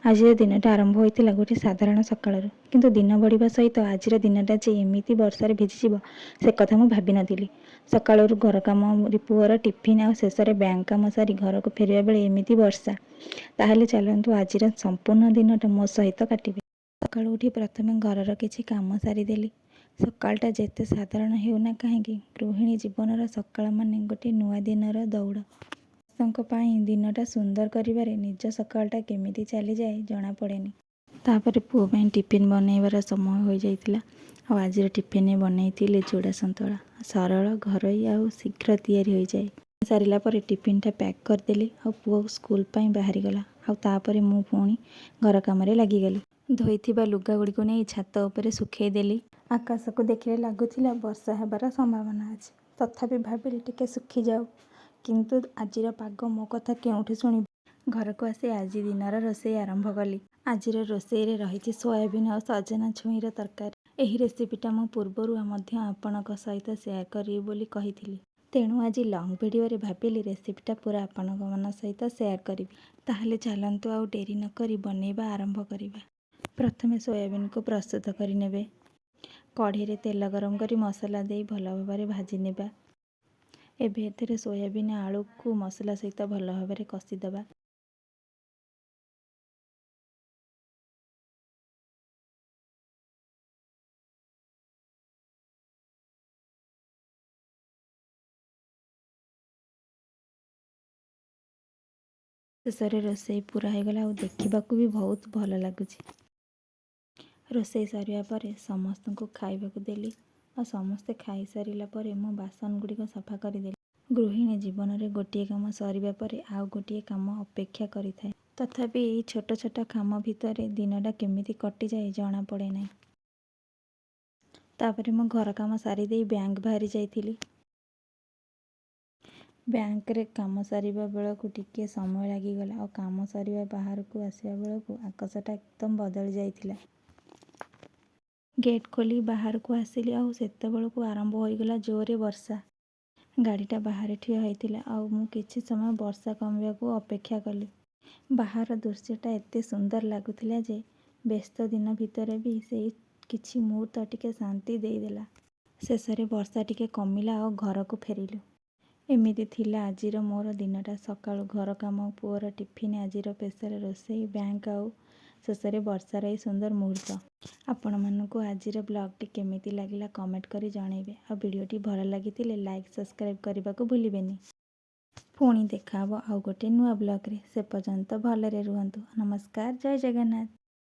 ଆଜିର ଦିନଟା ଆରମ୍ଭ ହୋଇଥିଲା ଗୋଟିଏ ସାଧାରଣ ସକାଳରୁ। କିନ୍ତୁ ଦିନ ବଢ଼ିବା ସହିତ ଆଜିର ଦିନଟା ଯେ ଏମିତି ବର୍ଷାରେ ଭିଜିଯିବ, ସେ କଥା ମୁଁ ଭାବିନଥିଲି। ସକାଳରୁ ଘର କାମ, ପୁଅର ଟିଫିନ୍ ଆଉ ଶେଷରେ ବ୍ୟାଙ୍କ କାମ ସାରି ଘରକୁ ଫେରିବା ବେଳେ ଏମିତି ବର୍ଷା। ତାହେଲେ ଚାଲନ୍ତୁ, ଆଜିର ସମ୍ପୂର୍ଣ୍ଣ ଦିନଟା ମୋ ସହିତ କାଟିବେ। ସକାଳୁ ଉଠି ପ୍ରଥମେ ଘରର କିଛି କାମ ସାରିଦେଲି। ସକାଳଟା ଯେତେ ସାଧାରଣ ହେଉନା କାହିଁକି, ଗୃହିଣୀ ଜୀବନର ସକାଳ ମାନେ ଗୋଟିଏ ନୂଆ ଦିନର ଦୌଡ଼। ସମସ୍ତଙ୍କ ପାଇଁ ଦିନଟା ସୁନ୍ଦର କରିବାରେ ନିଜ ସକାଳଟା କେମିତି ଚାଲିଯାଏ, ଜଣାପଡ଼େନି। ତାପରେ ପୁଅ ପାଇଁ ଟିଫିନ୍ ବନେଇବାର ସମୟ ହୋଇଯାଇଥିଲା। ଆଉ ଆଜିର ଟିଫିନ୍ରେ ବନେଇଥିଲି ଚୁଡ଼ା ସନ୍ତୁଳା। ସରଳ, ଘରୋଇ ଆଉ ଶୀଘ୍ର ତିଆରି ହୋଇଯାଏ। ସାରିଲା ପରେ ଟିଫିନ୍ଟା ପ୍ୟାକ୍ କରିଦେଲି ଆଉ ପୁଅ ସ୍କୁଲ ପାଇଁ ବାହାରିଗଲା। ଆଉ ତାପରେ ମୁଁ ପୁଣି ଘର କାମରେ ଲାଗିଗଲି। ଧୋଇଥିବା ଲୁଗାଗୁଡ଼ିକୁ ନେଇ ଛାତ ଉପରେ ଶୁଖେଇ ଦେଲି। ଆକାଶକୁ ଦେଖିଲେ ଲାଗୁଥିଲା ବର୍ଷା ହେବାର ସମ୍ଭାବନା ଅଛି। ତଥାପି ଭାବିଲି, ଟିକେ ଶୁଖିଯାଉ। କିନ୍ତୁ ଆଜିର ପାଗ ମୋ କଥା କେଉଁଠି ଶୁଣିବ? ଘରକୁ ଆସି ଆଜି ଦିନର ରୋଷେଇ ଆରମ୍ଭ କଲି। ଆଜିର ରୋଷେଇରେ ରହିଛି ସୋୟାବିନ୍ ଆଉ ସଜନା ଛୁଇଁର ତରକାରୀ। ଏହି ରେସିପିଟା ମୁଁ ପୂର୍ବରୁ ମଧ୍ୟ ଆପଣଙ୍କ ସହିତ ସେୟାର କରିବି ବୋଲି କହିଥିଲି। ତେଣୁ ଆଜି ଲଙ୍ଗ୍ ଭିଡ଼ିଓରେ ଭାବିଲି, ରେସିପିଟା ପୁରା ଆପଣଙ୍କ ସହିତ ସେୟାର କରିବି। ତାହେଲେ ଚାଲନ୍ତୁ, ଆଉ ଡେରି ନକରି ବନେଇବା ଆରମ୍ଭ କରିବା। ପ୍ରଥମେ ସୋୟାବିନ୍କୁ ପ୍ରସ୍ତୁତ କରିନେବେ। କଢ଼େଇରେ ତେଲ ଗରମ କରି ମସଲା ଦେଇ ଭଲ ଭାବରେ ଭାଜି ନେବା। ଏବେ ଏଥିରେ ସୋୟାବିନ୍, ଆଳୁକୁ ମସଲା ସହିତ ଭଲ ଭାବରେ କଷିଦେବା। ଶେଷରେ ରୋଷେଇ ପୁରା ହେଇଗଲା ଆଉ ଦେଖିବାକୁ ବି ବହୁତ ଭଲ ଲାଗୁଛି। ରୋଷେଇ ସରିବା ପରେ ସମସ୍ତଙ୍କୁ ଖାଇବାକୁ ଦେଲି ଆଉ ସମସ୍ତେ ଖାଇସାରିଲା ପରେ ମୁଁ ବାସନ ଗୁଡ଼ିକ ସଫା କରିଦେଲି। ଗୃହିଣୀ ଜୀବନରେ ଗୋଟିଏ କାମ ସରିବା ପରେ ଆଉ ଗୋଟିଏ କାମ ଅପେକ୍ଷା କରିଥାଏ। ତଥାପି ଏଇ ଛୋଟ ଛୋଟ କାମ ଭିତରେ ଦିନଟା କେମିତି କଟିଯାଏ, ଜଣାପଡ଼େ ନାହିଁ। ତାପରେ ମୁଁ ଘର କାମ ସାରିଦେଇ ବ୍ୟାଙ୍କ ବାହାରି ଯାଇଥିଲି। ବ୍ୟାଙ୍କରେ କାମ ସାରିବା ବେଳକୁ ଟିକିଏ ସମୟ ଲାଗିଗଲା। ଆଉ କାମ ସରିବା ବାହାରକୁ ଆସିବା ବେଳକୁ ଆକାଶଟା ଏକଦମ ବଦଳି ଯାଇଥିଲା। ଗେଟ୍ ଖୋଲି ବାହାରକୁ ଆସିଲି ଆଉ ସେତେବେଳକୁ ଆରମ୍ଭ ହୋଇଗଲା ଜୋରରେ ବର୍ଷା। ଗାଡ଼ିଟା ବାହାରେ ଠିଆ ହୋଇଥିଲା ଆଉ ମୁଁ କିଛି ସମୟ ବର୍ଷା କମିବାକୁ ଅପେକ୍ଷା କଲି। ବାହାର ଦୃଶ୍ୟଟା ଏତେ ସୁନ୍ଦର ଲାଗୁଥିଲା ଯେ ବ୍ୟସ୍ତ ଦିନ ଭିତରେ ବି ସେଇ କିଛି ମୁହୂର୍ତ୍ତ ଟିକେ ଶାନ୍ତି ଦେଇଦେଲା। ଶେଷରେ ବର୍ଷା ଟିକେ କମିଲା ଆଉ ଘରକୁ ଫେରିଲୁ। ଏମିତି ଥିଲା ଆଜିର ମୋର ଦିନଟା। ସକାଳୁ ଘର କାମ, ପୁଅର ଟିଫିନ୍, ଆଜିର ସ୍ପେଶାଲ ରୋଷେଇ, ବ୍ୟାଙ୍କ ଆଉ ଶେଷରେ ବର୍ଷାର ଏଇ ସୁନ୍ଦର ମୁହୂର୍ତ୍ତ। ଆପଣମାନଙ୍କୁ ଆଜିର ବ୍ଲଗ୍ଟି କେମିତି ଲାଗିଲା, କମେଣ୍ଟ କରି ଜଣାଇବେ। ଆଉ ଭିଡ଼ିଓଟି ଭଲ ଲାଗିଥିଲେ ଲାଇକ୍, ସବସ୍କ୍ରାଇବ୍ କରିବାକୁ ଭୁଲିବେନି। ପୁଣି ଦେଖାହେବ ଆଉ ଗୋଟେ ନୂଆ ବ୍ଲଗ୍ରେ। ସେ ପର୍ଯ୍ୟନ୍ତ ଭଲରେ ରୁହନ୍ତୁ। ନମସ୍କାର, ଜୟ ଜଗନ୍ନାଥ।